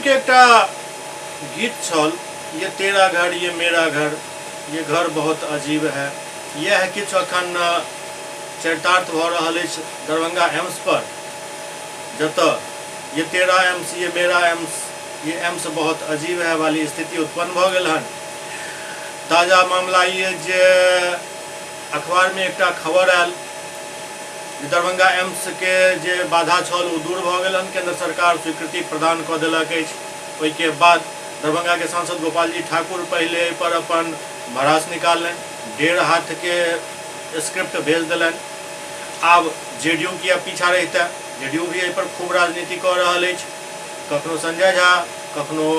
के एकटा गीत छल, ये तेरा घर ये मेरा घर ये घर बहुत अजीब है। यह किछु अखन चरितार्थ भऽ रहल अछि दरभंगा एम्स पर, जतऽ ये तेरा एम्स ये मेरा एम्स ये एम्स बहुत अजीब है वाली स्थिति उत्पन्न भऽ गेल हन। ताजा मामला ई अछि जे अखबार में एकटा खबर आयल जे दरभंगा एम्स के जे बाधा छल ओ दूर भऽ गेल हन, केंद्र सरकार स्वीकृति प्रदान कऽ देलक अछि। ओहिके बाद दरभंगा के सांसद गोपाल जी ठाकुर पहिले एहि पर अपन भड़ास निकाललनि, 1.5 हाथ के स्क्रिप्ट भेज देलनि। आब जेडीयू किया पीछा रहिते, जेडीयू भी एहि पर खूब राजनीति कऽ रहल अछि। कखनो संजय झा, कखनो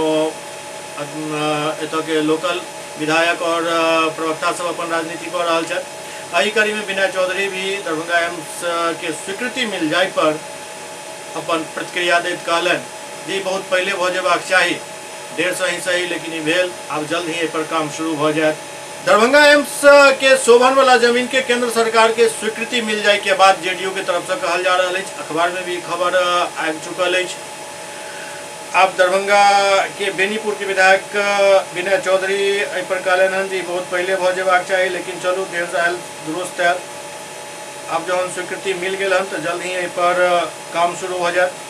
एतऽ के लोकल विधायक और प्रवक्ता सब अपन राजनीति कऽ रहल छथि। एहि कड़ी में विनय चौधरी भी दरभंगा एम्स के स्वीकृति मिल जाय पर अपन प्रतिक्रिया दैत कहलनि जे ई बहुत पहिले भऽ जेबाक चाही, देर से ही सही लेकिन ई भेल, आब जल्द ही एहि पर काम शुरू भऽ जायत। दरभंगा एम्स के शोभन वाला जमीन के केंद्र सरकार के स्वीकृति मिल जाय के बाद जेडीयू के तरफ से कहल जा रहल अछि, अखबार में भी खबर आबि चुकल अछि। आब दरभंगा के बेनीपुर के विधायक विनय चौधरी एहि पर कहलनि हन जे ई बहुत पहिले भऽ जेबाक चाही, लेकिन चलू देर से आयल दुरुस्त आयल। आब जहन स्वीकृति मिल गेल हन तऽ जल्द ही एहि पर काम शुरू भऽ जायत।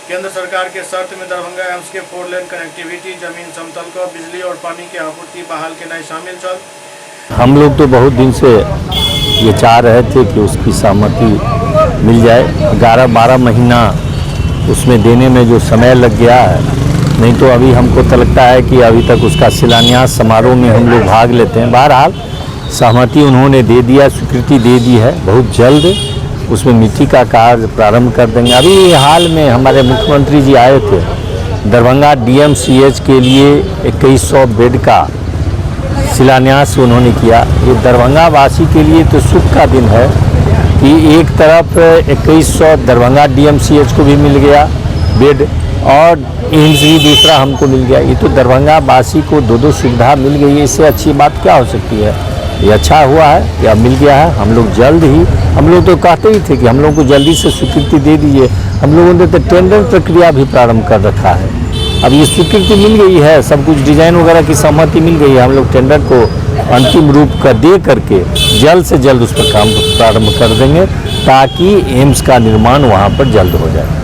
केंद्र सरकार के शर्त में दरभंगा एम्स के 4 लेन कनेक्टिविटी, जमीन समतल कऽ बिजली और पानी के आपूर्ति बहाल केनाइ शामिल छल। हम लोग तो बहुत दिन से ये चाह रहे थे कि उसकी सहमति मिल जाए। 11-12 महीना उसमें देने में जो समय लग गया है, नहीं तो अभी हमको तो लगता है कि अभी तक उसका शिलान्यास समारोह में हम लोग भाग लेते हैं। बहरहाल सहमति उन्होंने दे दिया, स्वीकृति दे दी है, बहुत जल्द उसमें मिट्टी का कार्य प्रारंभ कर देंगे। अभी हाल में हमारे मुख्यमंत्री जी आए थे, दरभंगा डीएमसीएच के लिए 2100 बेड का शिलान्यास उन्होंने किया। ये दरभंगा वासी के लिए तो सुख का दिन है कि एक तरफ 2100 दरभंगा डीएमसीएच को भी मिल गया बेड और एम्स भी दूसरा हमको मिल गया। ये तो दरभंगा वासी को दो दो सुविधा मिल गई है, इससे अच्छी बात क्या हो सकती है। ये अच्छा हुआ है या मिल गया है। हम लोग जल्द ही, हम लोग तो कहते ही थे कि हम लोग को जल्दी से स्वीकृति दे दीजिए। हम लोगों ने तो टेंडर प्रक्रिया भी प्रारंभ कर रखा है। अब ये स्वीकृति मिल गई है, सब कुछ डिजाइन वगैरह की सहमति मिल गई है। हम लोग टेंडर को अंतिम रूप का दे करके जल्द से जल्द उस पर काम प्रारंभ कर देंगे ताकि एम्स का निर्माण वहाँ पर जल्द हो जाए।